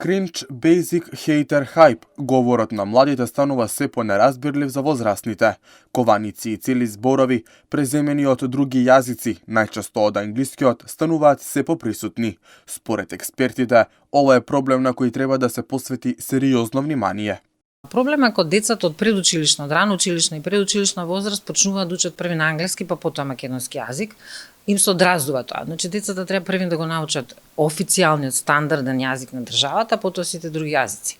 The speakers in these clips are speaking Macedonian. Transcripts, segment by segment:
Кринч, бейзик, хейтер, хајп. Говорот на младите станува се понеразбирлив за возрастните. Кованици и цели зборови, преземени од други јазици, најчесто од англискиот, стануваат се поприсутни. Според експертите, ова е проблем на кој треба да се посвети сериозно внимание. Проблем е кod децата од предучилишна, од рано училишна и предучилишна возраст почнуваат да учат први на англиски, па потоа македонски јазик. Им се одраздува тоа. Значи децата треба први да го научат официјалниот стандарден јазик на државата, потоа сите други јазици.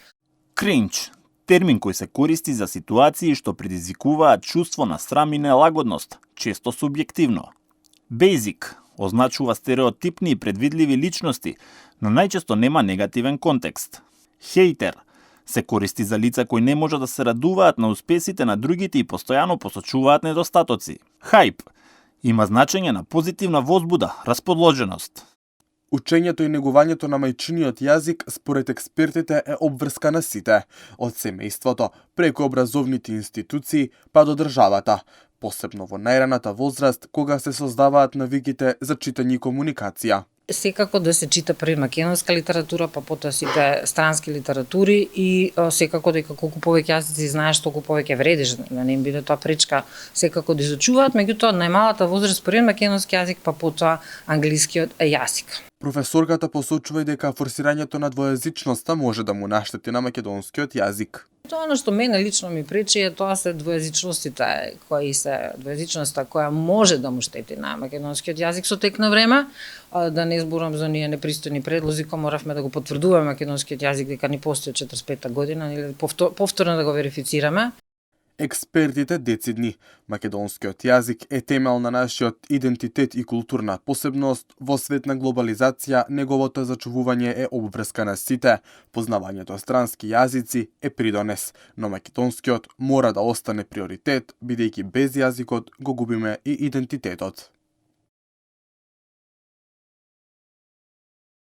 Кринч, термин кој се користи за ситуации што предизвикуваат чувство на срам и нелагодност, често субјективно. Бейзик означува стереотипни и предвидливи личности, но најчесто нема негативен контекст. Хейтер се користи за лица кои не можат да се радуваат на успесите на другите и постојано посочуваат недостатоци. Хајп има значење на позитивна возбуда, расположеност. Учењето и негувањето на мајчиниот јазик според експертите е обврска на сите, од семејството, преку образовните институции, па до државата, посебно во најраната возраст, кога се создаваат навиките за читање и комуникација. Секако да се чита први македонска литература, па потоа сите странски литератури и секако дека колку повеќе јазици знаеш, толку повеќе вредиш, да не им биде тоа пречка секако да изучуваат, меѓутоа најмалата возраст први македонски јазик, па потоа англискиот јазик. Професорката посочува и дека форсирањето на двојазичноста може да му наштети на македонскиот јазик. Тоа што мене лично ми пречи е тоа се двојазичностите двојазичноста која може да му штети на македонскиот јазик со тек на време, да не зборам за оние непристојни предлози кои моравме да го потврдуваме македонскиот јазик дека ни постои од 45-та година или повторно да го верифицираме. Експертите децидни. Македонскиот јазик е темел на нашиот идентитет и културна посебност. Во свет на глобализација, неговото зачувување е обврска на сите. Познавањето странски јазици е придонес, но македонскиот мора да остане приоритет, бидејќи без јазикот го губиме и идентитетот.